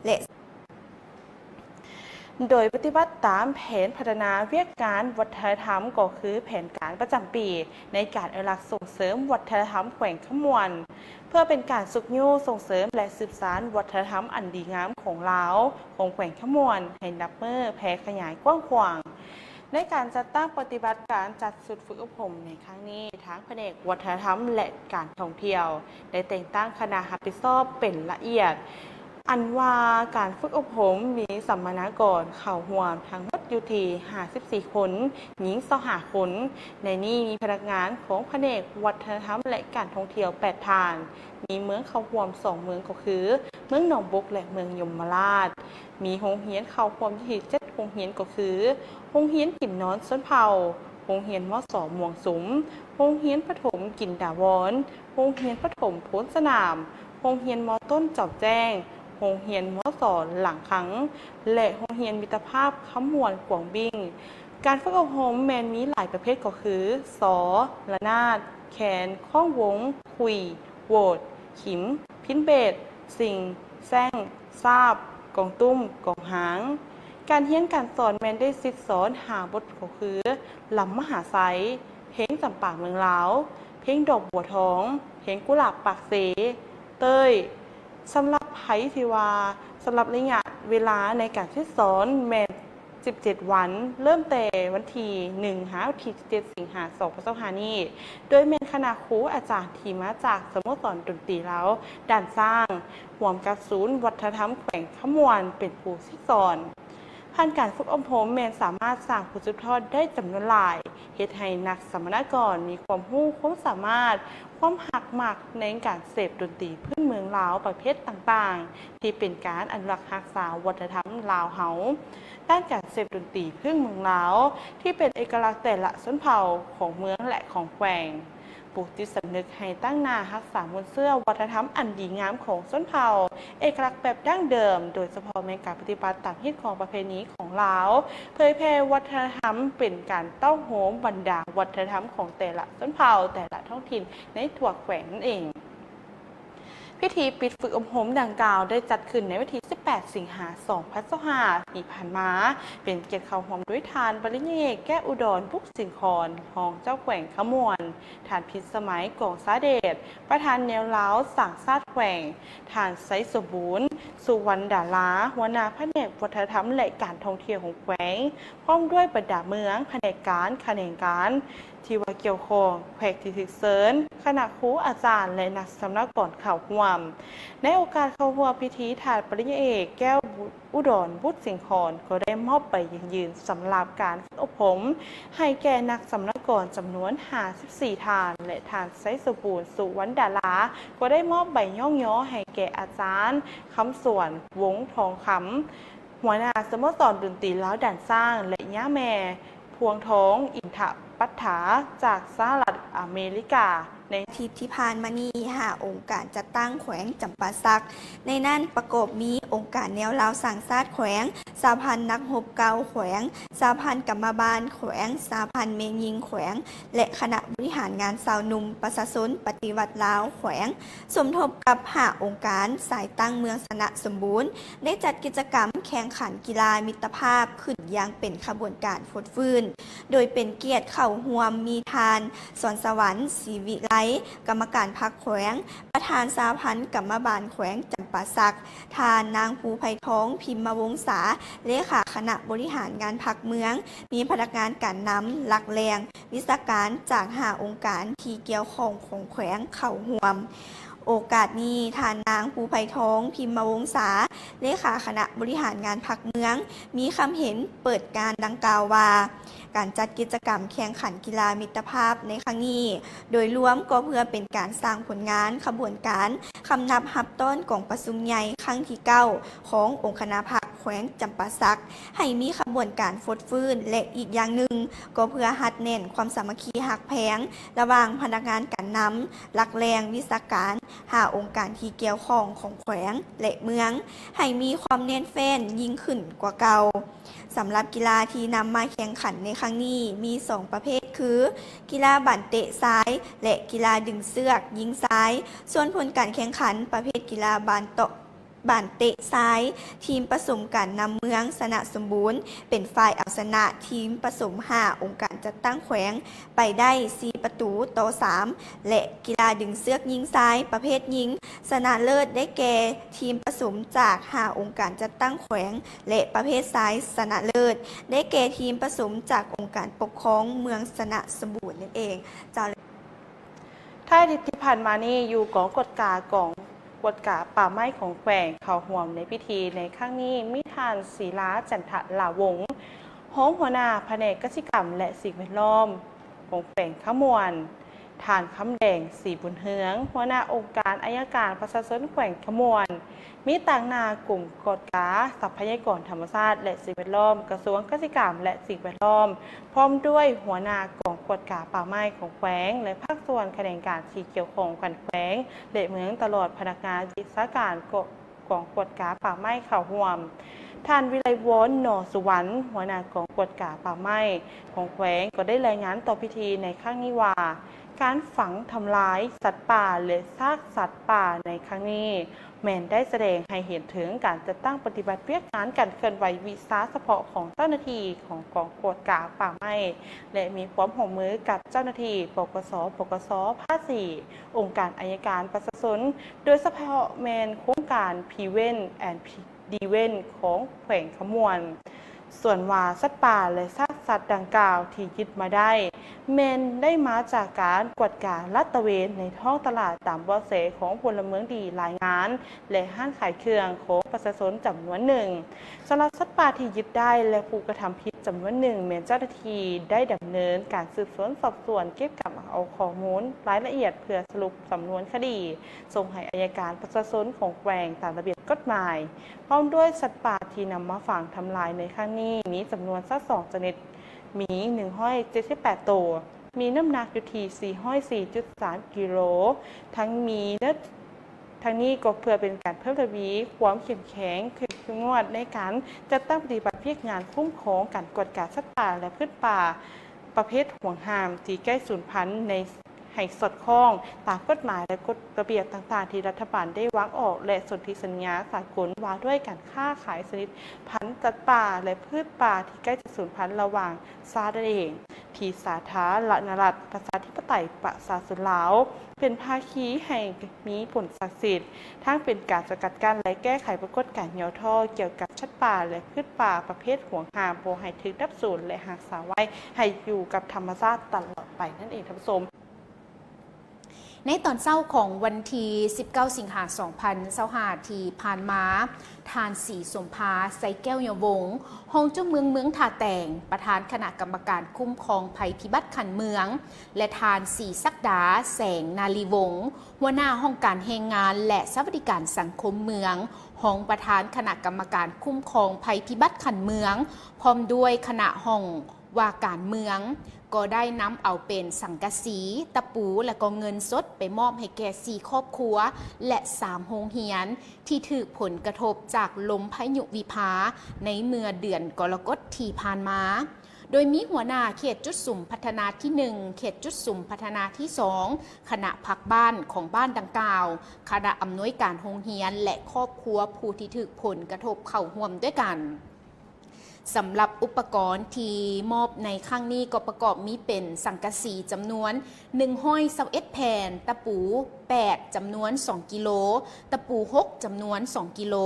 ແລະ ໂດຍປະຕິບັດຕາມແຜນພັດທະນາວຽກງານວັດທະນະທຳ ກໍຄືແຜນການປະຈຳປີໃນການອະນຸລັກສົ່ງເສີມວັດທະນະທຳແຂວງຄຳມ່ວນ ເພື່ອເປັນການຊຸກຍູ້ສົ່ງເສີມ ແລະ ສືບສານວັດທະນະທຳອັນດີງາມຂອງລາວ, ຂອງແຂວງຄຳມ່ວນ ໃຫ້ນັບມື້ແຜ່ຂະຫຍາຍກວ້າງຂວາງ. ໃນການຈັດຕັ້ງປະຕິບັດການຈັດຊຸດຝຶກອົບຮົມໃນຄັ້ງນີ້, ທາງພະແນກວັດທະນະທຳ ແລະ ການທ່ອງທ່ຽວ ໄດ້ແຕ່ງຕັ້ງຄະນະຮັບຜິດຊອບເປັນລະອຽດ, ອັນວ່າການຝຶກອົບຮົມມີສຳມະນາກອນເຂົ້າຮ່ວມທັງໝົດຢູ່ທີ່ຫ້າສິບສີ່ຄົນ, ຍິງຊາວຫ້າຄົນ. ໃນນີ້ມີພະນັກງານຂອງພະແນກວັດທະນະທຳ ແລະ ການທ່ອງທ່ຽວແປດທ່ານ, ມີເມືອງເຂົ້າຮ່ວມສອງເມືອງ ກໍຄືເມືອງໜອງບົກ ແລະ ເມືອງຍົມມະລາດ. ມີໂຮງຮຽນເຂົ້າຮ່ວມຢູ່ທີ່ເຈັດໂຮງຮຽນ ກໍຄື ໂຮງຮຽນກິນນອນຊົນເຜົ່າ, ໂຮງຮຽນ ມສ ມ່ວງສຸມ, ໂຮງຮຽນປະຖົມກິນດາວອນ, ໂຮງຮຽນປະຖົມໂພນສະໜາມ, ໂຮງຮຽນ ມ ຕົ້ນຈອມແຈ້ງ, ໂຮງຮຽນ ມສ ຫຼັງຄັງ ແລະ ໂຮງຮຽນມິດຕະພາບຄຳມ່ວນກວາງບິ້ງ. ການຝຶກອົບຮົມແມ່ນມີຫຼາຍປະເພດ ກໍຄື ຊໍ, ລະນາດ, ແຄນ, ຄ້ອງວົງ, ຂຸ່ຍ, ໂຫວດ, ຂີມ, ພິນເບດ, ຊິງ, ແຊງ, ຊາບ, ກອງຕຸ້ມ, ກອງຮາງ. ການຮຽນການສອນແມ່ນໄດ້ສິດສອນຫ້າບົດ ກໍຄື ລຳມະຫາໄຊ, ເພງຈຳປາເມືອງລາວ, ເພງດອກບົວທອງ, ເພງກຸຫຼາບປາກເຊ, ເຕີຍ. ສຳລັບໃຜທີ່ວ່າ ສຳລັບໄລຍະເວລາໃນການສິດສອນແມ່ນສິບເຈັດວັນ, ເລີ່ມແຕ່ວັນທີໜຶ່ງຫາວັນທີສິບເຈັດ ສິງຫາ ສອງພັນຊາວຫ້ານີ້, ໂດຍແມ່ນຄະນະຄູອາຈານທີ່ມາຈາກສະໂມສອນດົນຕີລາວດ່ານຊ້າງ ຮ່ວມກັບສູນວັດທະນະທຳແຂວງຄຳມ່ວນເປັນຜູ້ສິດສອນ. ຜ່ານການຝຶກອົບຮົມແມ່ນສາມາດສ້າງຜົນສືບທອດໄດ້ຈຳນວນຫຼາຍ, ເຮັດໃຫ້ນັກສຳມະນາກອນມີຄວາມຮູ້ຄວາມສາມາດ, ຄວາມຮັກມັກໃນການເສບດົນຕີພື້ນເມືອງລາວປະເພດຕ່າງໆ ທີ່ເປັນການອະນຸລັກຮັກສາວັດທະນະທຳລາວເຮົາ, ດ້ານການເສບດົນຕີພື້ນເມືອງລາວ ທີ່ເປັນເອກະລັກແຕ່ລະຊົນເຜົ່າຂອງເມືອງ ແລະ ຂອງແຂວງ. ປູກຈິດສຳນຶກໃຫ້ຕັ້ງໜ້າຮັກສາມູນເຊື້ອວັດທະນະທຳອັນດີງາມຂອງຊົນເຜົ່າ ເອກະລັກແບບດັ້ງເດີມ, ໂດຍສະເພາະແມ່ນການປະຕິບັດຕາມຮີດຄອງປະເພນີຂອງລາວ, ເຜີຍແຜ່ວັດທະນະທຳ, ເປັນການເຕົ້າໂຮມບັນດາວັດທະນະທຳຂອງແຕ່ລະຊົນເຜົ່າ, ແຕ່ລະທ້ອງຖິ່ນໃນທົ່ວແຂວງນັ້ນເອງ. ພິທີປິດຝຶກອົບຮົມດັ່ງກ່າວໄດ້ຈັດຂຶ້ນໃນວັນທີສິບແປດ ສິງຫາ ສອງພັນຊາວຫ້າ ທີ່ຜ່ານມາ, ເປັນກຽດເຂົ້າຮ່ວມໂດຍທ່ານປະລິນຍາເອກ ແກ້ວອຸດອນ ບຸດສິງຄອນ ຮອງເຈົ້າແຂວງຄຳມ່ວນ, ທ່ານ ພິດສະໄໝ ກອງສາເດດ ປະທານແນວລາວສ້າງຊາດແຂວງ, ທ່ານ ໄຊສົມບູນ ສຸວັນດາລາ ຫົວໜ້າພະແນກວັດທະນະທຳ ແລະ ການທ່ອງທ່ຽວຂອງແຂວງ, ພ້ອມດ້ວຍບັນດາເມືອງ, ພະແນກການ, ຂະແໜງການ ທີ່ວ່າກ່ຽວຂ້ອງ, ແຂກທີ່ຖືກເຊີນ, ຄະນະຄູອາຈານ ແລະ ນັກສຳມະນາກອນເຂົ້າຮ່ວມ. ໃນໂອກາດເຂົ້າຮ່ວມພິທີ, ທ່ານປະລິນຍາເອກ ແກ້ວອຸດອນ ບຸດສິງຄອນ ກໍໄດ້ມອບໃບຢັ້ງຢືນສຳລັບການຝຶກອົບຮົມໃຫ້ແກ່ນັກສຳມະນາກອນຈຳນວນຫ້າສິບສີ່ທ່ານ ແລະ ທ່ານ ໄຊສົມບູນ ສຸວັນດາລາ ກໍໄດ້ມອບໃບຍ້ອງຍໍໃຫ້ແກ່ອາຈານ ຄຳສວນ ວົງທອງຄຳ ຫົວໜ້າສະໂມສອນດົນຕີລາວດ່ານຊ້າງ ແລະ ຍາແມ່ ພວງທອງ ອິນທະປັດຖາ ຈາກສະຫະລັດອາເມລິກາ. ໃນອາທິດທີ່ຜ່ານມານີ້, ຫ້າອົງການຈັດຕັ້ງແຂວງຈຳປາສັກ, ໃນນັ້ນປະກອບມີອົງການແນວລາວສ້າງຊາດແຂວງ, ສະຫະພັນນັກຮົບເກົ່າແຂວງ, ສະຫະພັນກຳມະບານແຂວງ, ສະຫະພັນແມ່ຍິງແຂວງ ແລະ ຄະນະບໍລິຫານງານຊາວໜຸ່ມປະຊາຊົນປະຕິວັດລາວແຂວງ, ສົມທົບກັບຫ້າອົງການສາຍຕັ້ງເມືອງຊະນະສົມບູນ ໄດ້ຈັດກິດຈະກຳແຂ່ງຂັນກິລາມິດຕະພາບຂຶ້ນຢ່າງເປັນຂະບວນການຟົດຟື້ນ, ໂດຍເປັນກຽດເຂົ້າຮ່ວມມີທ່ານ ສອນສະຫວັນ ສີວິໄລ ກຳມະການພັກແຂວງ, ປະທານສະຫະພັນກຳມະບານແຂວງຈຳປາສັກ, ທ່ານນາງ ພູໄພທອງ ພິມມະວົງສາ ເລຂາຄະນະບໍລິຫານງານພັກເມືອງ, ມີພະນັກງານການນຳ, ຫຼັກແຫຼ່ງ, ວິຊາການຈາກຫ້າອົງການທີ່ກ່ຽວຂ້ອງຂອງແຂວງເຂົ້າຮ່ວມ. ໂອກາດນີ້, ທ່ານນາງ ພູໄພທອງ ພິມມະວົງສາ ເລຂາຄະນະບໍລິຫານງານພັກເມືອງ ມີຄຳເຫັນເປີດງານດັ່ງກ່າວວ່າ, ການຈັດກິດຈະກຳແຂ່ງຂັນກິລາມິດຕະພາບໃນຄັ້ງນີ້ ໂດຍລວມກໍເພື່ອເປັນການສ້າງຜົນງານຂະບວນການຄຳນັບຮັບຕ້ອນກອງປະຊຸມໃຫຍ່ຄັ້ງທີເກົ້າຂອງອົງຄະນະພັກແຂວງຈຳປາສັກ ໃຫ້ມີຂະບວນການຟົດຟື້ນ ແລະ ອີກຢ່າງໜຶ່ງ ກໍເພື່ອຮັດແໜ້ນຄວາມສາມັກຄີຮັກແພງລະຫວ່າງພະນັກງານການນຳ, ຫຼັກແຫຼ່ງ, ວິຊາການ, ຫ້າອົງການທີ່ກ່ຽວຂ້ອງຂອງແຂວງ ແລະ ເມືອງ ໃຫ້ມີຄວາມແໜ້ນແຟ້ນຍິ່ງຂຶ້ນກວ່າເກົ່າ. ສຳລັບກິລາທີ່ນຳມາແຂ່ງຂັນໃນຄັ້ງນີ້ມີສອງປະເພດຄື ກິລາບານເຕະຊາຍ ແລະ ກິລາດຶງເຊືອກຍິງຊາຍ, ສ່ວນຜົນການແຂ່ງຂັນປະເພດກິລາບານເຕາະ ບານເຕະຊາຍ, ທີມປະສົມການນຳເມືອງຊະນະສົມບູນ ເປັນຝ່າຍເອົາຊະນະທີມປະສົມຫ້າອົງການຈັດຕັ້ງແຂວງໄປໄດ້ສີ່ປະຕູຕໍ່ສາມ ແລະ ກິລາດຶງເຊືອກຍິງຊາຍປະເພດຍິງ ຊະນະເລີດໄດ້ແກ່ທີມປະສົມຈາກຫ້າອົງການຈັດຕັ້ງແຂວງ ແລະ ປະເພດຊາຍຊະນະເລີດໄດ້ແກ່ທີມປະສົມຈາກອົງການປົກຄອງເມືອງຊະນະສົມບູນນັ້ນເອງ. ເຈົ້າ ທ້າຍອາທິດທີ່ຜ່ານມານີ້ ຢູ່ກອງກວດກາ ກອງກວດກາປ່າໄມ້ຂອງແຂວງ ເຂົ້າຮ່ວມໃນພິທີໃນຄັ້ງນີ້ ມີທ່ານ ສີລາ ຈັນທະລາວົງ ຮອງຫົວໜ້າພະແນກກະສິກຳ ແລະ ສິ່ງແວດລ້ອມຂອງແຂວງຄຳມ່ວນ, ທ່ານ ຄຳແດງ ສີບຸນເຮືອງ ຫົວໜ້າອົງການໄອຍະການປະຊາຊົນແຂວງຄຳມ່ວນ, ມີຕາງໜ້າກົມກວດກາຊັບພະຍາກອນທຳມະຊາດ ແລະ ສິ່ງແວດລ້ອມ ກະຊວງກະສິກຳ ແລະ ສິ່ງແວດລ້ອມ, ພ້ອມດ້ວຍຫົວໜ້າກອງກວດກາປ່າໄມ້ຂອງແຂວງ ແລະ ພາກສ່ວນຂະແໜງການທີ່ກ່ຽວຂ້ອງຂອງແຂວງ ແລະ ເມືອງ ຕະຫຼອດພະນັກງານວິຊາການກອງກວດກາປ່າໄມ້ເຂົ້າຮ່ວມ. ທ່ານ ວິໄລວອນ ໜໍສຸວັນ ຫົວໜ້າກອງກວດກາປ່າໄມ້ຂອງແຂວງ ກໍໄດ້ລາຍງານຕໍ່ພິທີໃນຄັ້ງນີ້ວ່າ ການຝັງທຳລາຍສັດປ່າ ແລະ ຊາກສັດປ່າໃນຄັ້ງນີ້ ແມ່ນໄດ້ສະແດງໃຫ້ເຫັນເຖິງການຈັດຕັ້ງປະຕິບັດວຽກງານການເຄື່ອນໄຫວວິຊາສະເພາະຂອງເຈົ້າໜ້າທີ່ຂອງກອງກວດກາປ່າໄມ້ ແລະ ມີຄວາມຮ່ວມມືກັບເຈົ້າໜ້າທີ່ ປກສ, ປກສ, ພາສີ, ອົງການໄອຍະການປະຊາຊົນ, ໂດຍສະເພາະແມ່ນໂຄງການ Prevent and Defend ຂອງແຂວງຄຳມ່ວນ. ສ່ວນວ່າສັດປ່າ ແລະ ຊາກສັດດັ່ງກ່າວທີ່ຍຶດມາໄດ້ ແມ່ນໄດ້ມາຈາກການກວດກາລາດຕະເວນໃນທ້ອງຕະຫຼາດຕາມເບາະແສຂອງພົນລະເມືອງດີລາຍງານ ແລະ ຮ້ານຂາຍເຄື່ອງຂອງປະຊາຊົນຈຳນວນໜຶ່ງ. ສຳລັບສັດປ່າທີ່ຍຶດໄດ້ ແລະ ຜູ້ກະທຳຜິດຈຳນວນໜຶ່ງ ແມ່ນເຈົ້າໜ້າທີ່ໄດ້ດຳເນີນການສືບສວນສອບສວນ ເກັບກຳເອົາຂໍ້ມູນລາຍລະອຽດເພື່ອສະຫຼຸບສຳນວນຄະດີ ສົ່ງໃຫ້ອັຍການປະຊາຊົນຂອງແຂວງຕາມລະບຽບກົດໝາຍ. ພ້ອມດ້ວຍສັດປ່າທີ່ນຳມາຝັງທຳລາຍໃນຄັ້ງນີ້ ມີຈຳນວນຊາວສອງຊະນິດ, ໝີໜຶ່ງຮ້ອຍເຈັດສິບແປດໂຕ, ມີນ້ຳໜັກຢູ່ທີ່ສີ່ຮ້ອຍສີ່ຈຸດສາມກິໂລ, ທັງມີເນື້ອ ທັງນີ້ກໍເພື່ອເປັນການເພີ່ມທະວີຄວາມເຂັ້ມແຂງ ເຂັ້ມງວດໃນການຈັດຕັ້ງປະຕິບັດວຽກງານຄຸ້ມຄອງການກວດກາສັດປ່າ ແລະ ພືດປ່າປະເພດຫວງຫ້າມທີ່ໃກ້ສູນພັນໃນ ໃຫ້ສອດຄ່ອງຕາມກົດໝາຍ ແລະ ກົດລະບຽບຕ່າງໆທີ່ລັດຖະບານໄດ້ວາງອອກ ແລະ ສົນທິສັນຍາສາກົນວ່າດ້ວຍການຄ້າຂາຍຊະນິດພັນສັດປ່າ ແລະ ພືດປ່າທີ່ໃກ້ຈະສູນພັນລະຫວ່າງຊາດນັ້ນເອງ ທີ່ສາທາລະນະລັດ ປະຊາທິປະໄຕ ປະຊາຊົນລາວ ເປັນພາຄີໃຫ້ມີຜົນສັກສິດ, ທັງເປັນການສະກັດກັ້ນ ແລະ ແກ້ໄຂປາກົດການຫຍໍ້ທໍ້ກ່ຽວກັບສັດປ່າ ແລະ ພືດປ່າປະເພດຫວງຫ້າມບໍ່ໃຫ້ຖືກດັບສູນ ແລະ ຮັກສາໄວ້ໃຫ້ຢູ່ກັບທຳມະຊາດຕະຫຼອດໄປນັ້ນເອງທ່ານຜູ້ຊົມ. ໃນຕອນເຊົ້າຂອງວັນທີສິບເກົ້າ ສິງຫາ ສອງພັນຊາວຫ້າ ທີ່ຜ່ານມາ, ທ່ານ ສີສົມພາ ໄຊແກ້ວຍະວົງ ຮອງເຈົ້າເມືອງເມືອງທ່າແຕງ ປະທານຄະນະກຳມະການຄຸ້ມຄອງໄພພິບັດຂັ້ນເມືອງ ແລະ ທ່ານ ສີສັກດາ ແສງນາລີວົງ ຫົວໜ້າຫ້ອງການແຮງງານ ແລະ ສະຫວັດດີການສັງຄົມເມືອງ, ຮອງປະທານຄະນະກຳມະການຄຸ້ມຄອງໄພພິບັດຂັ້ນເມືອງ, ພ້ອມດ້ວຍຄະນະຫ້ອງ ວ່າການເມືອງກໍໄດ້ນຳເອົາເປັນສັງກະສີ, ຕະປູ ແລະ ກໍເງິນສົດໄປມອບໃຫ້ແກ່ສີ່ຄອບຄົວ ແລະ ສາມໂຮງຮຽນທີ່ຖືກຜົນກະທົບຈາກລົມພາຍຸວິພາໃນເມື່ອເດືອນກໍລະກົດທີ່ຜ່ານມາ, ໂດຍມີຫົວໜ້າເຂດຈຸດສຸມພັດທະນາທີໜຶ່ງ, ເຂດຈຸດສຸມພັດທະນາທີສອງ, ຄະນະພັກບ້ານຂອງບ້ານດັ່ງກ່າວ, ຄະນະອຳນວຍການໂຮງຮຽນ ແລະ ຄອບຄົວຜູ້ທີ່ຖືກຜົນກະທົບເຂົ້າຮ່ວມດ້ວຍກັນ. ສຳລັບອຸປະກອນທີ່ມອບໃນຄັ້ງນີ້ກໍປະກອບມີເປັນສັງກະສີຈຳນວນໜຶ່ງຮ້ອຍຊາວເອັດແຜ່ນ, ຕະປູແປດຈຳນວນສອງກິໂລ, ຕະປູຫົກຈຳນວນສອງກິໂລ,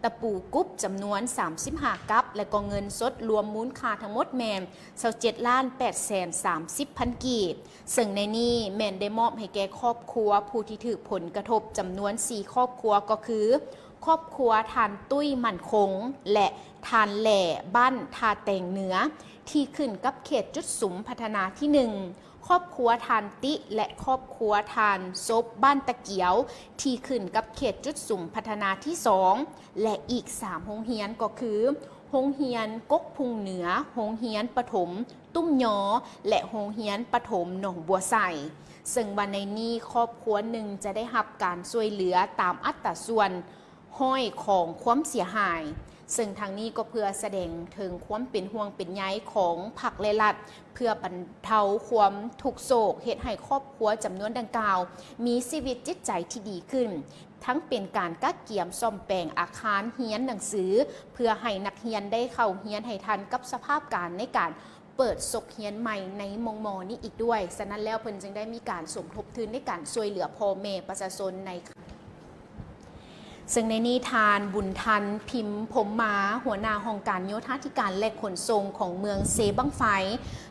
ຕະປູກຸບຈຳນວນສາມສິບຫ້າກັບ ແລະ ກໍເງິນສົດລວມມູນຄ່າທັງໝົດແມ່ນຊາວເຈັດລ້ານແປດແສນສາມສິບພັນກີບ, ເຊິ່ງໃນນີ້ແມ່ນໄດ້ມອບໃຫ້ແກ່ຄອບຄົວຜູ້ທີ່ຖືກຜົນກະທົບຈຳນວນສີ່ຄອບຄົວ ກໍຄື ຄອບຄົວທ່ານຕຸ້ຍໝັ້ນຄົງ ແລະ ທ່ານແຫຼ້ ບ້ານທ່າແຕງເໜືອ ທີ່ຂຶ້ນກັບເຂດຈຸດສຸມພັດທະນາທີໜຶ່ງ, ຄອບຄົວທ່ານຕິ ແລະ ຄອບຄົວທ່ານສົບ ບ້ານຕະກຽວ ທີ່ຂຶ້ນກັບເຂດຈຸດສຸມພັດທະນາທີສອງ ແລະ ອີກສາມໂຮງຮຽນກໍຄື ໂຮງຮຽນກົກພຸງເໜືອ, ໂຮງຮຽນປະຖົມຕຸ້ມຍໍ ແລະ ໂຮງຮຽນປະຖົມໜອງບົວໃສ, ເຊິ່ງວ່າໃນນີ້ຄອບຄົວໜຶ່ງຈະໄດ້ຮັບການຊ່ວຍເຫຼືອຕາມອັດຕາສ່ວນ ຮ້ອຍຂອງຄວາມເສຍຫາຍ, ເຊິ່ງທັງນີ້ກໍເພື່ອສະແດງເຖິງຄວາມເປັນຫ່ວງເປັນໃຍຂອງພັກ ແລະ ລັດ ເພື່ອບັນເທົາຄວາມທຸກໂສກ ເຮັດໃຫ້ຄອບຄົວຈຳນວນດັ່ງກ່າວມີຊີວິດຈິດໃຈທີ່ດີຂຶ້ນ, ທັງເປັນການກະກຽມສ້ອມແປງອາຄານຮຽນໜັງສື ເພື່ອໃຫ້ນັກຮຽນໄດ້ເຂົ້າຮຽນໃຫ້ທັນກັບສະພາບການໃນການເປີດສົກຮຽນໃໝ່ໃນມໍ່ໆນີ້ອີກດ້ວຍ. ສະນັ້ນແລ້ວ ເພິ່ນຈຶ່ງໄດ້ມີການສົມທົບທຶນໃນການຊ່ວຍເຫຼືອພໍ່ແມ່ປະຊາຊົນໃນ ເຊິ່ງໃນນີ້ທ່ານ ບຸນທັນ ພິມພົມມາ ຫົວໜ້າຫ້ອງການໂຍທາທິການ ແລະ ຂົນສົ່ງຂອງເມືອງເຊບັ້ງໄຟ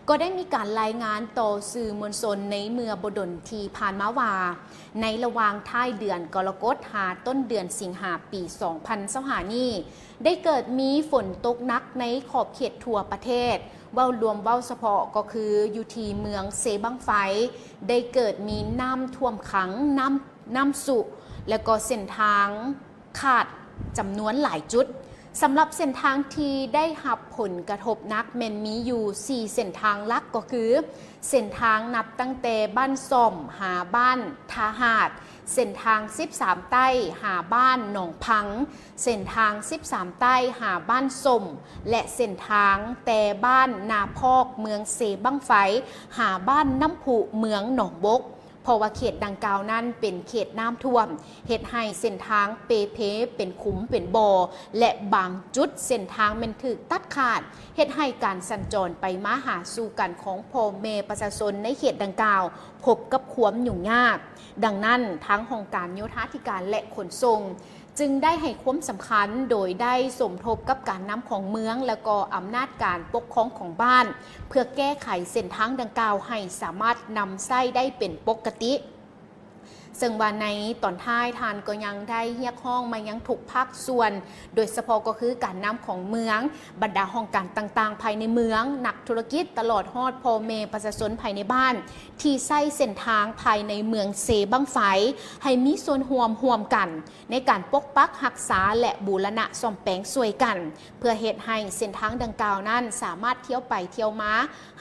ກໍໄດ້ມີການລາຍງານຕໍ່ສື່ມວນຊົນໃນເມື່ອບໍ່ດົນທີ່ຜ່ານມາວ່າ ໃນລະຫວ່າງທ້າຍເດືອນກໍລະກົດຫາຕົ້ນເດືອນສິງຫາ ປີສອງພັນຊາວຫ້ານີ້ ໄດ້ເກີດມີຝົນຕົກໜັກໃນຂອບເຂດທົ່ວປະເທດ, ເວົ້າລວມເວົ້າສະເພາະກໍຄືຢູ່ທີ່ເມືອງເຊບັ້ງໄຟ ໄດ້ເກີດມີນ້ຳຖ້ວມຂັງ, ນ້ຳ ນ້ຳຊຸ ແລະ ກໍເສັ້ນທາງຂາດຈຳນວນຫຼາຍຈຸດ. ສຳລັບເສັ້ນທາງທີ່ໄດ້ຮັບຜົນກະທົບໜັກແມ່ນມີຢູ່ສີ່ເສັ້ນທາງຫຼັກ ກໍຄື ເສັ້ນທາງນັບຕັ້ງແຕ່ບ້ານສ້ອມຫາບ້ານທ່າຫາດ, ເສັ້ນທາງສິບສາມໃຕ້ຫາບ້ານໜອງພັງ, ເສັ້ນທາງສິບສາມໃຕ້ຫາບ້ານສົ້ມ ແລະ ເສັ້ນທາງແຕ່ບ້ານນາພອກເມືອງເຊບັ້ງໄຟ ຫາບ້ານນ້ຳພຸເມືອງໜອງບົກ. ເພາະວ່າເຂດດັ່ງກ່າວນັ້ນເປັນເຂດນ້ຳຖ້ວມ ເຮັດໃຫ້ເສັ້ນທາງເປ່ເພເປັນຂຸມເປັນບໍ່ ແລະ ບາງຈຸດເສັ້ນທາງແມ່ນຖືກຕັດຂາດ ເຮັດໃຫ້ການສັນຈອນໄປມາຫາສູ່ກັນຂອງພໍ່ແມ່ປະຊາຊົນໃນເຂດດັ່ງກ່າວພົບກັບຄວາມຫຍຸ້ງຍາກ. ດັ່ງນັ້ນ ທາງຫ້ອງການໂຍທາທິການ ແລະ ຂົນສົ່ງ ຈຶ່ງໄດ້ໃຫ້ຄວາມສຳຄັນໂດຍໄດ້ສົມທົບກັບການນຳຂອງເມືອງ ແລະ ກໍອຳນາດການປົກຄອງຂອງບ້ານ ເພື່ອແກ້ໄຂເສັ້ນທາງດັ່ງກ່າວໃຫ້ສາມາດນຳໃຊ້ໄດ້ເປັນປົກກະຕິ. ເຊິ່ງວ່າໃນຕອນທ້າຍທ່ານກໍຍັງໄດ້ຮຽກຮ້ອງມາຍັງທຸກພາກສ່ວນ ໂດຍສະເພາະກໍຄືການນຳຂອງເມືອງ, ບັນດາຫ້ອງການຕ່າງໆພາຍໃນເມືອງ, ນັກທຸລະກິດ ຕະຫຼອດຮອດພໍ່ແມ່ປະຊາຊົນພາຍໃນບ້ານ ທີ່ໃຊ້ເສັ້ນທາງພາຍໃນເມືອງເຊບັ້ງໄຟ ໃຫ້ມີສ່ວນຮ່ວມຮ່ວມກັນ ໃນການປົກປັກຮັກສາ ແລະ ບູລະນະສ້ອມແປງຊ່ວຍກັນ ເພື່ອເຮັດໃຫ້ເສັ້ນທາງດັ່ງກ່າວນັ້ນສາມາດທ່ຽວໄປທ່ຽວມາ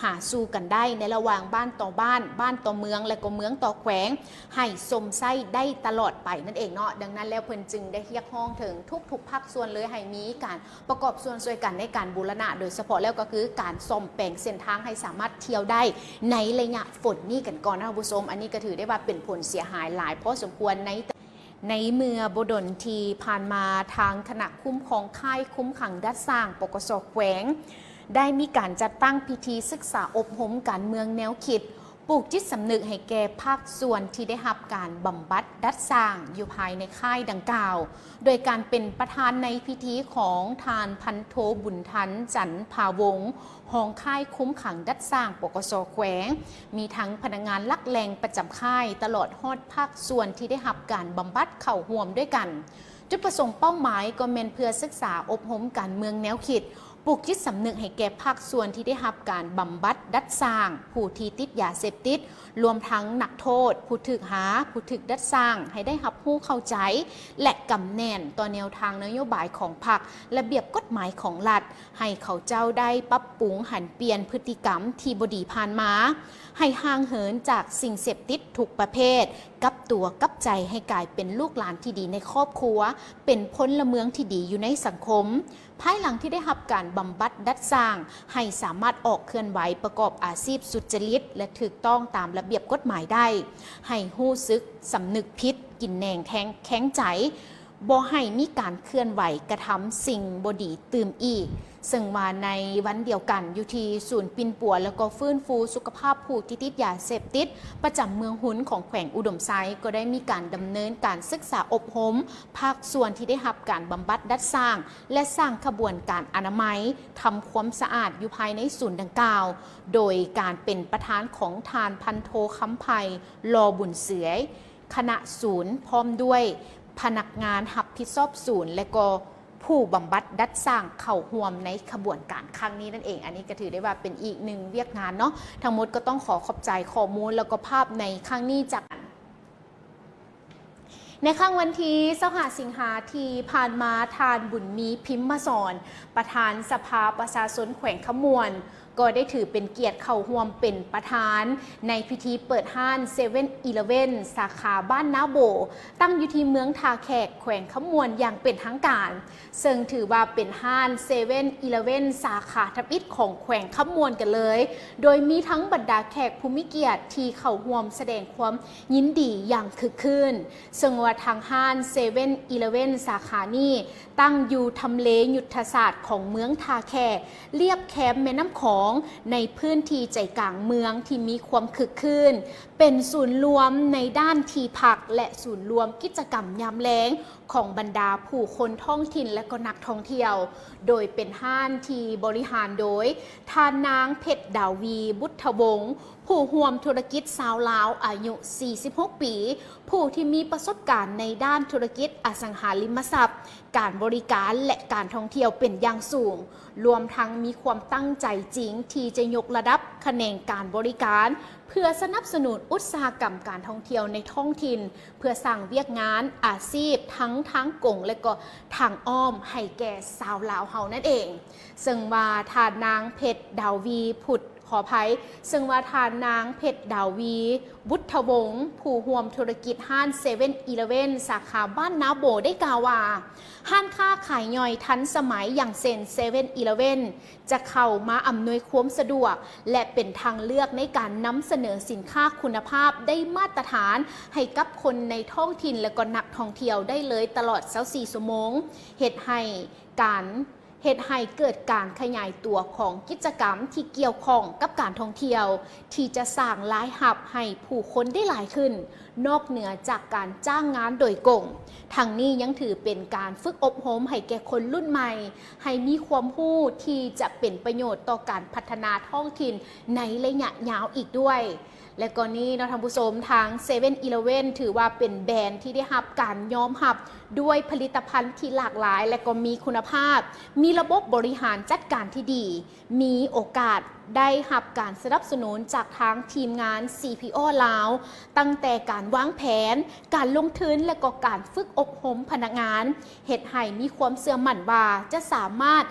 ຫາສູ່ກັນໄດ້ໃນລະຫວ່າງບ້ານຕໍ່ບ້ານ, ບ້ານຕໍ່ເມືອງ ແລະ ກໍເມືອງຕໍ່ແຂວງ ໃຫ້ຊົມໃຊ້ໄດ້ຕະຫຼອດໄປນັ້ນເອງເນາະ. ດັ່ງນັ້ນແລ້ວ ເພິ່ນຈຶ່ງໄດ້ຮຽກຮ້ອງເຖິງທຸກໆພາກສ່ວນເລີຍ ໃຫ້ມີການປະກອບສ່ວນຊ່ວຍກັນໃນການບູລະນະ ໂດຍສະເພາະແລ້ວກໍຄືການສ້ອມແປງເສັ້ນທາງໃຫ້ສາມາດທ່ຽວໄດ້ໃນໄລຍະຝົນນີ້ກັນກ່ອນນະທ່ານຜູ້ຊົມ. ອັນນີ້ກໍຖືໄດ້ວ່າເປັນຜົນເສຍຫາຍຫຼາຍພໍສົມຄວນໃນ ໃນເມື່ອບໍ່ດົນທີ່ຜ່ານມາ ທາງຄະນະຄຸ້ມຄອງຄ້າຍຄຸມຂັງດັດສ້າງ ປກສ ແຂວງ ໄດ້ມີການຈັດຕັ້ງພິທີສຶກສາອົບຮົມການເມືອງແນວຄິດ ປູກຈິດສຳນຶກໃຫ້ແກ່ພາກສ່ວນທີ່ໄດ້ຮັບການບຳບັດດັດສ້າງຢູ່ພາຍໃນຄ້າຍດັ່ງກ່າວ ໂດຍການເປັນປະທານໃນພິທີຂອງທ່ານພັນໂທ ບຸນທັນ ຈັນພາວົງ ຮອງຄ້າຍຄຸມຂັງດັດສ້າງ ປກສ ແຂວງ, ມີທັງພະນັກງານຫຼັກແຫຼ່ງປະຈຳຄ້າຍ ຕະຫຼອດຮອດພາກສ່ວນທີ່ໄດ້ຮັບການບຳບັດເຂົ້າຮ່ວມດ້ວຍກັນ. ຈຸດປະສົງເປົ້າໝາຍກໍແມ່ນເພື່ອສຶກສາອົບຮົມການເມືອງແນວຄິດ, ປູກຈິດສຳນຶກໃຫ້ແກ່ພາກສ່ວນທີ່ໄດ້ຮັບການບຳບັດດັດສ້າງ, ຜູ້ທີ່ຕິດຢາເສບຕິດ, ລວມທັງນັກໂທດ, ຜູ້ຖືກຫາ, ຜູ້ຖືກດັດສ້າງ ໃຫ້ໄດ້ຮັບຮູ້ເຂົ້າໃຈ ແລະ ກຳແໜ້ນຕໍ່ແນວທາງນະໂຍບາຍຂອງພັກ, ລະບຽບກົດໝາຍຂອງລັດ, ໃຫ້ເຂົາເຈົ້າໄດ້ປັບປຸງຫັນປ່ຽນພຶດຕິກຳທີ່ບໍ່ດີຜ່ານມາ, ໃຫ້ຫ່າງເຫີນຈາກສິ່ງເສບຕິດທຸກປະເພດ, ກັບຕົວກັບໃຈໃຫ້ກາຍເປັນລູກຫຼານທີ່ດີໃນຄອບຄົວ, ເປັນພົນລະເມືອງທີ່ດີຢູ່ໃນສັງຄົມ. ພາຍຫຼັງທີ່ໄດ້ຮັບການບຳບັດດັດສ້າງ, ໃຫ້ສາມາດອອກເຄື່ອນໄຫວປະກອບອາຊີບສຸດຈະລິດ ແລະ ຖືກຕ້ອງຕາມລະບຽບກົດໝາຍໄດ້, ໃຫ້ຮູ້ສຶກສຳນຶກຜິດ, ກິນແໜງແທງແຄງໃຈ, ບໍ່ໃຫ້ມີການເຄື່ອນໄຫວກະທຳສິ່ງບໍ່ດີຕື່ມອີກ. ເຊິ່ງວ່າໃນວັນດຽວກັນ ຢູ່ທີ່ສູນປິ່ນປົວ ແລະ ກໍຟື້ນຟູສຸຂະພາບຜູ້ທີ່ຕິດຢາເສບຕິດ ປະຈຳເມືອງຮຸນຂອງແຂວງອຸດົມໄຊ ກໍໄດ້ມີການດຳເນີນການສຶກສາອົບຮົມພາກສ່ວນທີ່ໄດ້ຮັບການບຳບັດດັດສ້າງ ແລະ ສ້າງຂະບວນການອະນາໄມ, ທຳຄວາມສະອາດຢູ່ພາຍໃນສູນດັ່ງກ່າວ, ໂດຍການເປັນປະທານຂອງທ່ານພັນໂທ ຄຳໄພ ຫຼໍ່ບຸນເສຍ ຄະນະສູນ ພ້ອມດ້ວຍພະນັກງານຮັບຜິດຊອບສູນ ແລະ ກໍຜູ້ບຳບັດດັດສ້າງເຂົ້າຮ່ວມໃນຂະບວນການຄັ້ງນີ້ນັ້ນເອງ. ອັນນີ້ກໍຖືໄດ້ວ່າເປັນອີກໜຶ່ງວຽກງານເນາະ. ທັງໝົດກໍຕ້ອງຂໍຂອບໃຈຂໍ້ມູນ ແລ້ວກໍພາບໃນຄັ້ງນີ້ຈາກ ໃນຄ່ຳວັນທີຊາວຫ້າ ສິງຫາທີ່ຜ່ານມາ, ທ່ານ ບຸນມີ ພິມມະສອນ ປະທານສະພາປະຊາຊົນແຂວງຄຳມ່ວນ ກໍໄດ້ຖືເປັນກຽດເຂົ້າຮ່ວມເປັນປະທານໃນພິທີເປີດຮ້ານເຊເວັນອີເລເວັນສາຂາບ້ານນາໂບ ຕັ້ງຢູ່ທີ່ເມືອງທ່າແຂກ ແຂວງຄຳມ່ວນຢ່າງເປັນທາງການ, ເຊິ່ງຖືວ່າເປັນຮ້ານເຊເວັນອີເລເວັນສາຂາທຳອິດຂອງແຂວງຄຳມ່ວນກັນເລີຍ, ໂດຍມີທັງບັນດາແຂກຜູ້ມີກຽດທີ່ເຂົ້າຮ່ວມສະແດງຄວາມຍິນດີຢ່າງຄຶກຄື້ນ. ເຊິ່ງວ່າທາງຮ້ານເຊເວັນອີເລເວັນສາຂານີ້ ຕັ້ງຢູ່ທຳເລຍຸດທະສາດຂອງເມືອງທ່າແຂກ, ລຽບແຄມແມ່ນ້ຳຂອງ, ໃນພື້ນທີ່ໃຈກາງເມືອງທີ່ມີຄວາມຄຶກຄື້ນ, ເປັນສູນລວມໃນດ້ານທີ່ພັກ ແລະ ສູນລວມກິດຈະກຳຍາມແລງຂອງບັນດາຜູ້ຄົນທ້ອງຖິ່ນ ແລະ ກໍນັກທ່ອງທ່ຽວ, ໂດຍເປັນຮ້ານທີ່ບໍລິຫານໂດຍທ່ານນາງເພັດດາວີ ບຸດທະວົງ, ຜູ້ຮ່ວມທຸລະກິດຊາວລາວອາຍຸສີ່ສິບຫົກປີ, ຜູ້ທີ່ມີປະສົບການໃນດ້ານທຸລະກິດອະສັງຫາລິມະຊັບ, ການບໍລິການ ແລະ ການທ່ອງທ່ຽວເປັນຢ່າງສູງ, ລວມທັງມີຄວາມຕັ້ງໃຈຈິງທີ່ຈະຍົກລະດັບຂະແໜງການບໍລິການ ເພື່ອສະໜັບສະໜູນອຸດສາຫະກຳການທ່ອງທ່ຽວໃນທ້ອງຖິ່ນ, ເພື່ອສ້າງວຽກງານອາຊີບທັງທາງກົງ ແລະ ກໍທາງອ້ອມໃຫ້ແກ່ຊາວລາວເຮົານັ້ນເອງ. ເຊິ່ງວ່າທ່ານນາງເພັດດາວີ ພຸດ ຂໍອະໄພ, ເຊິ່ງວ່າທ່ານນາງເພັດດາວີ ບຸດທະວົງ, ຜູ້ຮ່ວມທຸລະກິດຮ້ານເຊເວັນອີເລເວັນສາຂາບ້ານນາໂບ ໄດ້ກ່າວວ່າ ຮ້ານຄ້າຂາຍຍ່ອຍທັນສະໄໝ ຢ່າງເຊັ່ນ ເຊເວັນອີເລເວັນ ຈະເຂົ້າມາອຳນວຍຄວາມສະດວກ ແລະ ເປັນທາງເລືອກໃນການນຳສະເໜີສິນຄ້າຄຸນນະພາບໄດ້ມາດຕະຖານໃຫ້ກັບຄົນໃນທ້ອງຖິ່ນ ແລະ ກໍນັກທ່ອງທ່ຽວໄດ້ເລີຍຕະຫຼອດຊາວສີ່ຊົ່ວໂມງ, ເຮັດໃຫ້ການ ເຮັດໃຫ້ເກີດການຂະຫຍາຍຕົວຂອງກິດຈະກຳທີ່ກ່ຽວຂ້ອງກັບການທ່ອງທ່ຽວ ທີ່ຈະສ້າງລາຍຮັບໃຫ້ຜູ້ຄົນໄດ້ຫຼາຍຂຶ້ນ, ນອກເໜືອຈາກການຈ້າງງານໂດຍກົງ. ທັງນີ້ຍັງຖືເປັນການຝຶກອົບຮົມໃຫ້ແກ່ຄົນລຸ້ນໃໝ່ ໃຫ້ມີຄວາມຮູ້ທີ່ຈະເປັນປະໂຫຍດຕໍ່ການພັດທະນາທ້ອງຖິ່ນໃນໄລຍະຍາວອີກດ້ວຍ. ແລະ ກໍນີ້ເນາະທ່ານຜູ້ຊົມ, ທາງເຊເວັນອີເລເວັນຖືວ່າເປັນແບຣນທີ່ໄດ້ຮັບການຍອມຮັບດ້ວຍຜະລິດຕະພັນທີ່ຫຼາກຫຼາຍ ແລະ ກໍມີຄຸນນະພາບ, ມີລະບົບບໍລິຫານຈັດການທີ່ດີ, ມີໂອກາດໄດ້ຮັບການສະໜັບສະໜູນຈາກທາງທີມງານ ຊີພີໂອ ລາວ, ຕັ້ງແຕ່ການວາງແຜນ, ການລົງທຶນ ແລະ ກໍການຝຶກອົບຮົມພະນັກງານ, ເຮັດໃຫ້ມີຄວາມເຊື່ອໝັ້ນວ່າຈະສາມາດ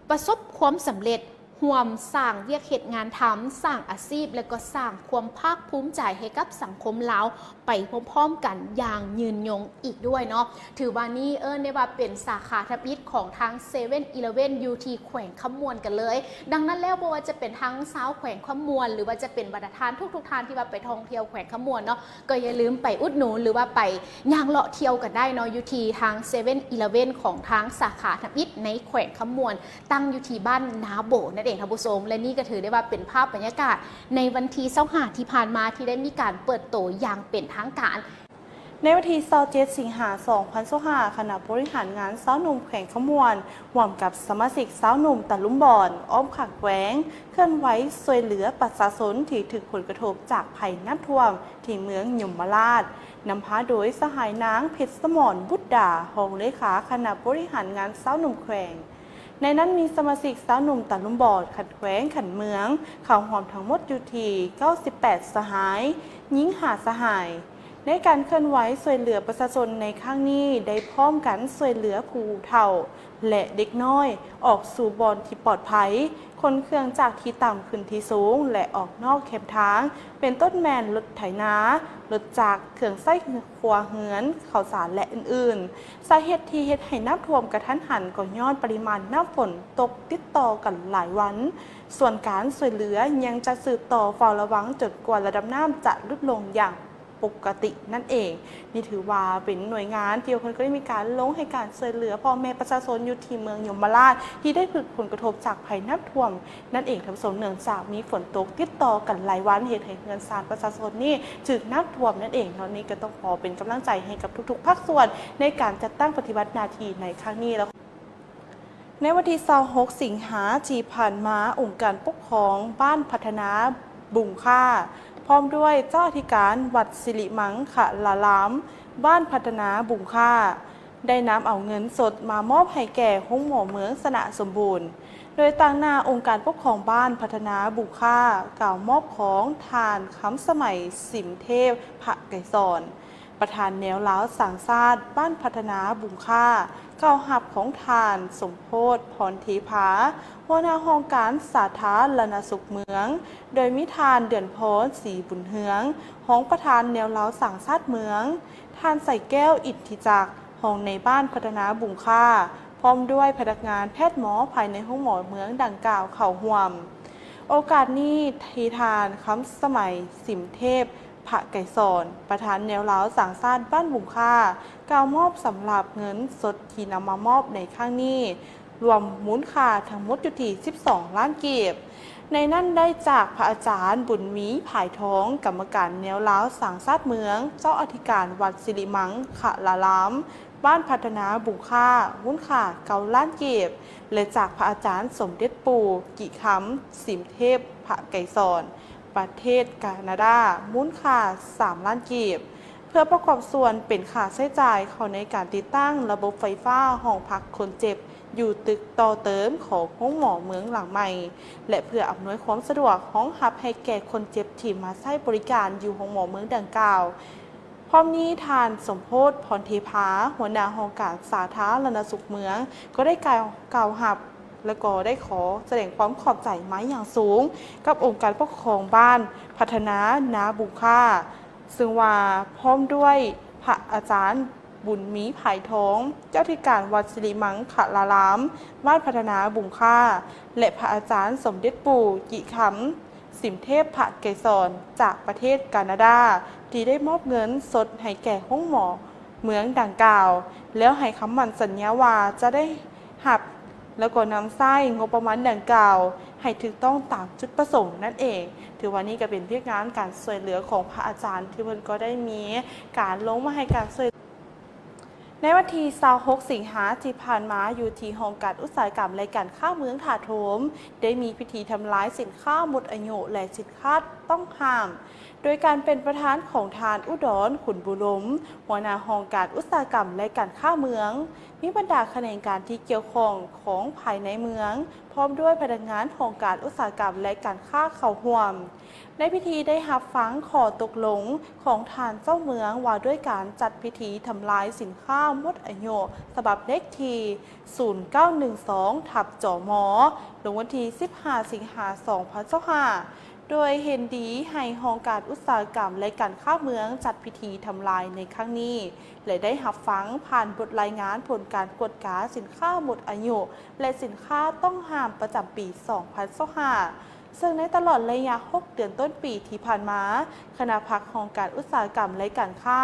ປະສົບຄວາມສຳເລັດ, ຮ່ວມສ້າງວຽກເຮັດງານທຳ, ສ້າງອາຊີບ ແລະ ກໍສ້າງຄວາມພາກພູມໃຈໃຫ້ກັບສັງຄົມລາວໄປພ້ອມໆກັນຢ່າງຍືນຍົງອີກດ້ວຍເນາະ. ຖືວ່ານີ້ເອີ້ນໄດ້ວ່າເປັນສາຂາທຳອິດຂອງທາງເຊເວັນອີເລເວັນຢູ່ທີ່ແຂວງຄຳມ່ວນກັນເລີຍ. ດັ່ງນັ້ນແລ້ວ ບໍ່ວ່າຈະເປັນທາງຊາວແຂວງຄຳມ່ວນ ຫຼືວ່າຈະເປັນບັນດາທ່ານທຸກໆທ່ານທີ່ວ່າໄປທ່ອງທ່ຽວແຂວງຄຳມ່ວນເນາະ, ກໍຢ່າລືມໄປອຸດໜູນ ຫຼືວ່າໄປຍ່າງເລາະທ່ຽວກັນໄດ້ເນາະ ຢູ່ທີ່ທາງເຊເວັນອີເລເວັນຂອງທາງສາຂາທຳອິດໃນແຂວງຄຳມ່ວນ ຕັ້ງຢູ່ທີ່ບ້ານນາໂບນັ້ນເອງທ່ານຜູ້ຊົມ. ແລະ ນີ້ກໍຖືໄດ້ວ່າເປັນພາບບັນຍາກາດໃນວັນທີຊາວຫ້າທີ່ຜ່ານມາ ທີ່ໄດ້ມີການເປີດໂຕຢ່າງເປັນທາງການ. ໃນວັນທີຊາວເຈັດ ສິງຫາ ສອງພັນຊາວຫ້າ ຄະນະບໍລິຫານງານຊາວໜຸ່ມແຂວງຄຳມ່ວນ ຮ່ວມກັບສະມາຊິກຊາວໜຸ່ມຕະລຸມບອນ ອ້ອມຂ້າງແຂວງ ເຄື່ອນໄຫວຊ່ວຍເຫຼືອປະຊາຊົນທີ່ຖືກຜົນກະທົບຈາກໄພນ້ຳຖ້ວມທີ່ເມືອງຍົມມະລາດ, ນຳພາໂດຍສະຫາຍນາງ ເພັດສະໝອນ ບຸດດາ, ຮອງເລຂາຄະນະບໍລິຫານງານຊາວໜຸ່ມແຂວງ. ໃນນັ້ນມີສະມາຊິກຊາວໜຸ່ມຕະລຸມບອນຂັ້ນແຂວງຂັ້ນເມືອງ ເຂົ້າຮ່ວມທັງໝົດຢູ່ທີ່ເກົ້າສິບແປດສະຫາຍ, ຍິງຫ້າສະຫາຍ. ໃນການເຄື່ອນໄຫວຊ່ວຍເຫຼືອປະຊາຊົນໃນຄັ້ງນີ້ ໄດ້ພ້ອມກັນຊ່ວຍເຫຼືອຜູ້ເຖົ້າ ແລະ ເດັກນ້ອຍອອກສູ່ບ່ອນທີ່ປອດໄພ, ຂົນເຄື່ອງຈາກທີ່ຕ່ຳຂຶ້ນທີ່ສູງ ແລະ ອອກນອກແຄມທາງ, ເປັນຕົ້ນແມ່ນລົດໄຖນາ, ລົດຈັກ, ເຄື່ອງໃຊ້ຄົວເຮືອນ, ເຂົ້າສານ ແລະ ອື່ນໆ. ສາເຫດທີ່ເຮັດໃຫ້ນ້ຳຖ້ວມກະທັນຫັນກໍຍ້ອນປະລິມານນ້ຳຝົນຕົກຕິດຕໍ່ກັນຫຼາຍວັນ. ສ່ວນການຊ່ວຍເຫຼືອຍັງຈະສືບຕໍ່ເຝົ້າລະວັງຈົນກວ່າລະດັບນ້ຳຈະຫຼຸດລົງຢ່າງປົກກະຕິນັ້ນເອງ. ນີ້ຖືວ່າເປັນໜ່ວຍງານທີ່ວ່າເພິ່ນກໍໄດ້ມີການລົງໃຫ້ການຊ່ວຍເຫຼືອພໍ່ແມ່ປະຊາຊົນຢູ່ທີ່ເມືອງຍົມມະລາດ ທີ່ໄດ້ຖືກຜົນກະທົບຈາກໄພນ້ຳຖ້ວມນັ້ນເອງທ່ານຜູ້ຊົມ. ເນື່ອງຈາກມີຝົນຕົກຕິດຕໍ່ກັນຫຼາຍວັນ ເຮັດໃຫ້ເຮືອນຊານປະຊາຊົນນີ້ຖືກນ້ຳຖ້ວມນັ້ນເອງເນາະ. ນີ້ກໍຕ້ອງຂໍເປັນກຳລັງໃຈໃຫ້ກັບທຸກໆພາກສ່ວນໃນການຈັດຕັ້ງປະຕິບັດໜ້າທີ່ໃນຄັ້ງນີ້ແລ້ວ. ໃນວັນທີຊາວຫົກ ສິງຫາທີ່ຜ່ານມາ, ອົງການປົກຄອງບ້ານພັດທະນາບຸງຄ້າ ພ້ອມດ້ວຍເຈົ້າອະທິການວັດສິລິມັງຄະລາລາມ ບ້ານພັດທະນາບຸງຄ້າ ໄດ້ນຳເອົາເງິນສົດມາມອບໃຫ້ແກ່ໂຮງໝໍເມືອງຊະນະສົມບູນ. ໂດຍຕາງໜ້າອົງການປົກຄອງບ້ານພັດທະນາບຸງຄ້າ ກ່າວມອບຂອງທ່ານ ຄຳສະໄໝ ສິມເທບ ພະໄກສອນ, ປະທານແນວລາວສ້າງຊາດ ບ້ານພັດທະນາບຸງຄ້າ ກ່າວຮັບຂອງທ່ານ ສົມໂພດ ພອນເທພາ ຫົວໜ້າຫ້ອງການສາທາລະນະສຸກເມືອງ, ໂດຍມີທ່ານ ເດືອນພອນ ສີບຸນເຮືອງ ຮອງປະທານແນວລາວສ້າງຊາດເມືອງ, ທ່ານ ໄຊແກ້ວ ອິດທິຈັກ ຮອງນາຍບ້ານພັດທະນາບຸງຄ້າ ພ້ອມດ້ວຍພະນັກງານແພດໝໍພາຍໃນໂຮງໝໍເມືອງດັ່ງກ່າວເຂົ້າຮ່ວມ. ໂອກາດນີ້ ທີ່ທ່ານ ຄຳສະໄໝ ສິມເທບ ພະໄກສອນ ປະທານແນວລາວສ້າງຊາດບ້ານບຸງຄ້າ ກ່າວມອບສຳລັບເງິນສົດທີ່ນຳມາມອບໃນຄັ້ງນີ້ ລວມມູນຄ່າທັງໝົດຢູ່ທີ່ສິບສອງລ້ານກີບ. ໃນນັ້ນໄດ້ຈາກພະອາຈານ ບຸນມີ ພາຍທອງ ກຳມະການແນວລາວສ້າງຊາດເມືອງ, ເຈົ້າອະທິການວັດສິລິມັງຄະລາລາມ ບ້ານພັດທະນາບຸງຄ້າ ມູນຄ່າເກົ້າລ້ານກີບ ແລະ ຈາກພະອາຈານສົມເດັດປູ່ ກິຄຳ ສິມເທບ ພະໄກສອນ ປະເທດການາດາ ມູນຄ່າສາມລ້ານກີບ ເພື່ອປະກອບສ່ວນເປັນຄ່າໃຊ້ຈ່າຍເຂົ້າໃນການຕິດຕັ້ງລະບົບໄຟຟ້າຫ້ອງພັກຄົນເຈັບ ຢູ່ຕຶກຕໍ່ເຕີມຂອງໂຮງໝໍເມືອງຫຼັງໃໝ່ ແລະ ເພື່ອອຳນວຍຄວາມສະດວກຮອງຮັບໃຫ້ແກ່ຄົນເຈັບທີ່ມາໃຊ້ບໍລິການຢູ່ໂຮງໝໍເມືອງດັ່ງກ່າວ. ພ້ອມນີ້ທ່ານ ສົມໂພດ ພອນເທພາ ຫົວໜ້າຫ້ອງການສາທາລະນະສຸກເມືອງ ກໍໄດ້ກ່າວ ກ່າວຮັບ ແລະ ກໍໄດ້ຂໍສະແດງຄວາມຂອບໃຈມາຢ່າງສູງກັບອົງການປົກຄອງບ້ານພັດທະນານາບຸງຄ້າ ເຊິ່ງວ່າພ້ອມດ້ວຍພະອາຈານ ບຸນມີ ພາຍທອງ ເຈົ້າອະທິການວັດສິລິມັງຄະລາລາມ ບ້ານພັດທະນາບຸງຄ້າ ແລະ ພະອາຈານສົມເດັດປູ່ ກິຄຳ ສິມເທບພະໄກສອນ ຈາກປະເທດການາດາ ທີ່ໄດ້ມອບເງິນສົດໃຫ້ແກ່ໂຮງໝໍເມືອງດັ່ງກ່າວ ແລ້ວໃຫ້ຄຳໝັ້ນສັນຍາວ່າຈະໄດ້ຮັບ ແລ້ວກໍນຳໃຊ້ງົບປະມານດັ່ງກ່າວໃຫ້ຖືກຕ້ອງຕາມຈຸດປະສົງນັ້ນເອງ. ຖືວ່ານີ້ກໍເປັນວຽກງານການຊ່ວຍເຫຼືອຂອງພະອາຈານ ທີ່ເພິ່ນກໍໄດ້ມີການລົງມາໃຫ້ການຊ່ວຍ ໃນວັນທີຊາວຫົກ ສິງຫາທີ່ຜ່ານມາ ຢູ່ທີ່ຫ້ອງການອຸດສາຫະກຳ ແລະ ການຄ້າເມືອງທ່າໂທມ ໄດ້ມີພິທີທຳລາຍສິນຄ້າໝົດອາຍຸ ແລະ ສິນຄ້າຕ້ອງຫ້າມ ໂດຍການເປັນປະທານຂອງທ່ານ ອຸດອນ ຂຸນບຸລົມ ຫົວໜ້າຫ້ອງການອຸດສາຫະກຳ ແລະ ການຄ້າເມືອງ, ມີບັນດາຂະແໜງການທີ່ກ່ຽວຂ້ອງຂອງພາຍໃນເມືອງ ພ້ອມດ້ວຍພະນັກງານຫ້ອງການອຸດສາຫະກຳ ແລະ ການຄ້າເຂົ້າຮ່ວມ. ໃນພິທີໄດ້ຮັບຟັງຂໍ້ຕົກລົງຂອງທ່ານເຈົ້າເມືອງວ່າດ້ວຍການຈັດພິທີທຳລາຍສິນຄ້າໝົດອາຍຸ ສະບັບເລກທີສູນເກົ້າໜຶ່ງສອງ ທັບ ຈມ ລົງວັນທີສິບຫ້າ ສິງຫາ ສອງພັນຊາວຫ້າ ໂດຍເຫັນດີໃຫ້ຫ້ອງການອຸດສາຫະກຳ ແລະ ການຄ້າເມືອງຈັດພິທີທຳລາຍໃນຄັ້ງນີ້ ແລະ ໄດ້ຮັບຟັງຜ່ານບົດລາຍງານຜົນການກວດກາສິນຄ້າໝົດອາຍຸ ແລະ ສິນຄ້າຕ້ອງຫ້າມປະຈຳປີສອງພັນຊາວຫ້າ ເຊິ່ງໃນຕະຫຼອດໄລຍະຫົກເດືອນຕົ້ນປີທີ່ຜ່ານມາ, ຄະນະພັກຫ້ອງການອຸດສາຫະກຳ ແລະ ການຄ້າ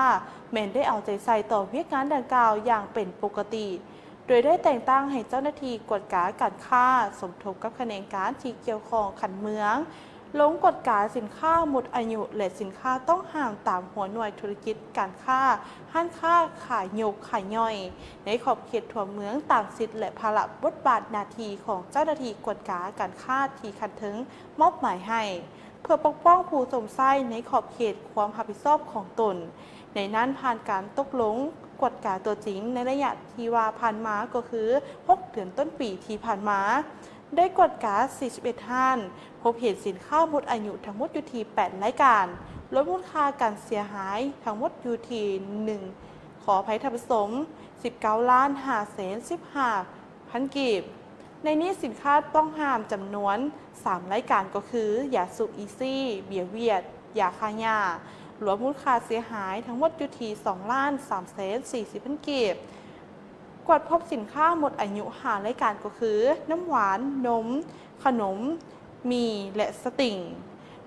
ແມ່ນໄດ້ເອົາໃຈໃສ່ຕໍ່ວຽກງານດັ່ງກ່າວຢ່າງເປັນປົກກະຕິ, ໂດຍໄດ້ແຕ່ງຕັ້ງໃຫ້ເຈົ້າໜ້າທີ່ກວດກາການຄ້າ ສົມທົບກັບຂະແໜງການທີ່ກ່ຽວຂ້ອງຂັ້ນເມືອງ ລົງກວດກາສິນຄ້າໝົດອາຍຸ ແລະ ສິນຄ້າຕ້ອງຫ້າມຕາມຫົວໜ່ວຍທຸລະກິດການຄ້າ, ຮ້ານຄ້າຂາຍຍົກຂາຍຍ່ອຍ ໃນຂອບເຂດທົ່ວເມືອງຕາມສິດ ແລະ ພາລະບົດບາດໜ້າທີ່ຂອງເຈົ້າໜ້າທີ່ກວດກາການຄ້າທີ່ຂັ້ນເທິງມອບໝາຍໃຫ້ ເພື່ອປົກປ້ອງຜູ້ຊົມໃຊ້ໃນຂອບເຂດຄວາມຮັບຜິດຊອບຂອງຕົນ. ໃນນັ້ນຜ່ານການຕົກລົງກວດກາຕົວຈິງໃນໄລຍະທີ່ວ່າຜ່ານມາກໍຄືຫົກເດືອນຕົ້ນປີທີ່ຜ່ານມາ, ໄດ້ກວດກາສີ່ສິບເອັດຮ້ານ, ພົບເຫັນສິນຄ້າໝົດອາຍຸທັງໝົດຢູ່ທີ່ແປດລາຍການ, ລວມມູນຄ່າການເສຍຫາຍທັງໝົດຢູ່ທີ່ໜຶ່ງ ຂໍອະໄພທ່ານຜູ້ຊົມ ສິບເກົ້າລ້ານຫ້າແສນສິບຫ້າພັນກີບ. ໃນນີ້ສິນຄ້າຕ້ອງຫ້າມຈຳນວນສາມລາຍການກໍຄື ຢາສູບອີຊີ, ເບຍຫວຽດ, ຢາຂ້າຫຍ້າ, ລວມມູນຄ່າເສຍຫາຍທັງໝົດຢູ່ທີ່ສອງລ້ານສາມແສນສີ່ສິບພັນກີບ. ກວດພົບສິນຄ້າໝົດອາຍຸຫ້າລາຍການກໍຄື ນ້ຳຫວານ, ນົມ, ຂະໜົມ, ໝີ່ ແລະ ສະຕິງ,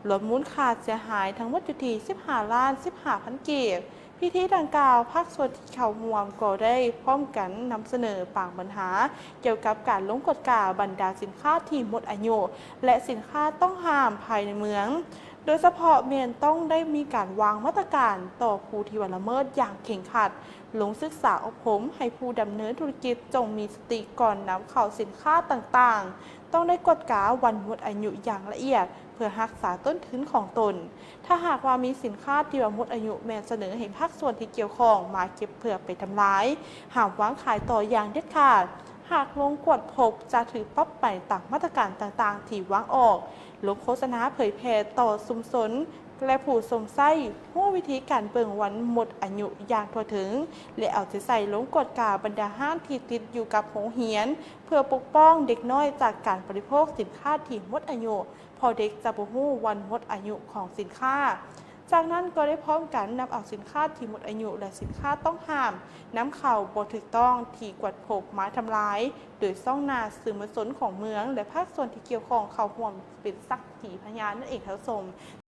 ລວມມູນຄ່າເສຍຫາຍທັງໝົດຢູ່ທີ່ສິບຫ້າລ້ານສິບຫ້າພັນກີບ. ພິທີດັ່ງກ່າວ, ພາກສ່ວນທີ່ເຂົ້າຮ່ວມກໍໄດ້ພ້ອມກັນນຳສະເໜີປາງບັນຫາກ່ຽວກັບການລົງກວດກາບັນດາສິນຄ້າທີ່ໝົດອາຍຸ ແລະ ສິນຄ້າຕ້ອງຫ້າມພາຍໃນເມືອງ, ໂດຍສະເພາະແມ່ນຕ້ອງໄດ້ມີການວາງມາດຕະການຕໍ່ຜູ້ທີ່ວ່າລະເມີດຢ່າງເຄັ່ງຄັດ, ລົງສຶກສາອົບຮົມໃຫ້ຜູ້ດຳເນີນທຸລະກິດຈົ່ງມີສະຕິກ່ອນນຳເຂົ້າສິນຄ້າຕ່າງໆ, ຕ້ອງໄດ້ກວດກາວັນໝົດອາຍຸຢ່າງລະອຽດ ເພື່ອຮັກສາຕົ້ນທຶນຂອງຕົນ. ຖ້າຫາກວ່າມີສິນຄ້າທີ່ວ່າໝົດອາຍຸ ແມ່ນສະເໜີໃຫ້ພາກສ່ວນທີ່ກ່ຽວຂ້ອງມາເກັບເພື່ອໄປທຳລາຍ, ຫ້າມວາງຂາຍຕໍ່ຢ່າງເດັດຂາດ. ຫາກລົງກວດພົບ ຈະຖືປັບໃໝຕາມມາດຕະການຕ່າງໆທີ່ວາງອອກ, ລົງໂຄສະນາເຜີຍແຜ່ຕໍ່ຊຸມຊົນ ແລະຜູ້ຊົມໃຊ້ຮູ້ວິທີການເບິ່ງວັນໝົດອາຍຸຢ່າງທົ່ວເຖິງ ແລະເອົາໃຈໃສ່ລົງກວດກາບັນດາຮ້ານທີ່ຕິດຢູ່ກັບໂຮງຮຽນ ເພື່ອປົກປ້ອງເດັກນ້ອຍຈາກການບໍລິໂພກສິນຄ້າທີ່ໝົດອາຍຸ ເພາະເດັກຈະບໍ່ຮູ້ວັນໝົດອາຍຸຂອງສິນຄ້າ. ຈາກນັ້ນກໍໄດ້ພ້ອມກັນນຳເອົາສິນຄ້າທີ່ໝົດອາຍຸ ແລະສິນຄ້າຕ້ອງຫ້າມ ນຳເຂົ້າບໍ່ຖືກຕ້ອງທີ່ກວດພົບມາທຳລາຍ ໂດຍຊ່ອງໜ້າສື່ມວນຊົນຂອງເມືອງ ແລະພາກສ່ວນທີ່ກ່ຽວຂ້ອງເຂົ້າຮ່ວມເປັນສັກຂີພະຍານນັ້ນເອງທ່ານຜູ້ຊົມ.